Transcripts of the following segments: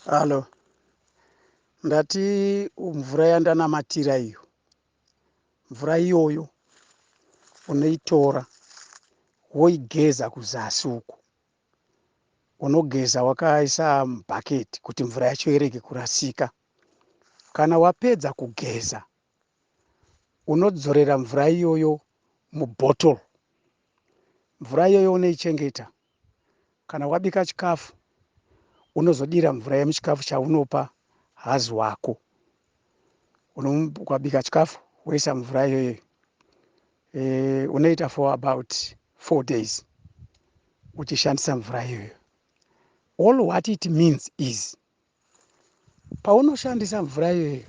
Hallo, ndati mvura yandanamatira iyo, mvura iyoyo unoitora woigeza kuzasi uku. Unogeza wakaisa mubhaketi kuti mvura yacho irege kurasika. Kana wapedza kugeza, unodzorera mvura iyoyo mubottle. Mvura iyoyo unoichengeta. Kana wabika chikafu, unozodira mvura yemuchikafu chaunopa hazi wako. Ukabika chikafu woisa mvura iyoyo, unoita for about 4 days uchishandisa mvura iyoyo. All what it means is, paunoshandisa mvura iyoyo,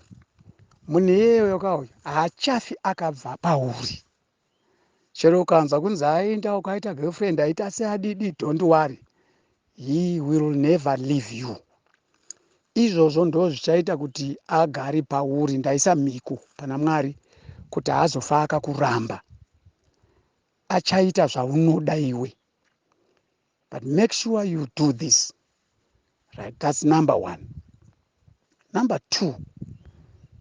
munhu iyeyo kauya haachafi akabva pauri. Chero ukanzwa kunzi aenda, ukaita girlfriend, aita seadidi, don't worry, he will never leave you. Izvozvo ndo zvichaita kuti agare pauri. Ndaisa mhiko pana Mwari kuti haazofa akakuramba, achaita zvaunoda iwe. But make sure you do this right. That's number one. Number two,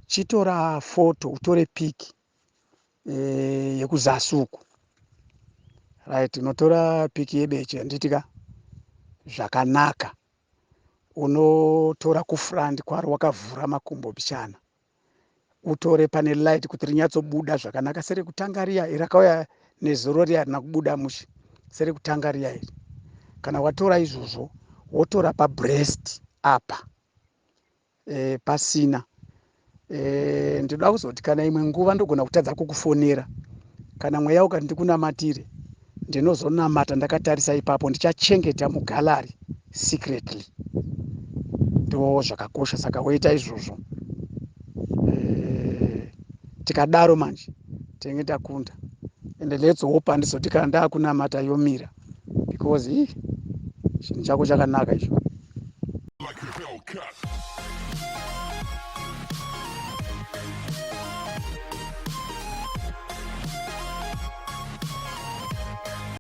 chitora foto, utore pic yekuzasi uku, right? Unotora pic yebeche, handitika? Zvakanaka. Unotora kufront kwaro wakavhura makumbo bichana, utore pane light kuti rinyatsobuda zvakanaka, serekutanga riya rakauya nezuro riya rina kubuda mushe, serekutanga riya iri. Kana watora izvozvo, wotora pabreast apa pasina. Ndinoda kuzoti kana imwe nguva ndogona kutadza kukufonera, kana mweya ukati ndikunamatire, ndinozonamata ndakatarisa ipapo. Ndichachengeta mugallery secretly. Ndo zvakakosha. Saka woita izvozvo. Tikadaro manje tinenge takunda. Ende let's hope handizoti kana ndaakunamata yomira, because ii chinhu chako chakanaka icho. Like a Hellcat.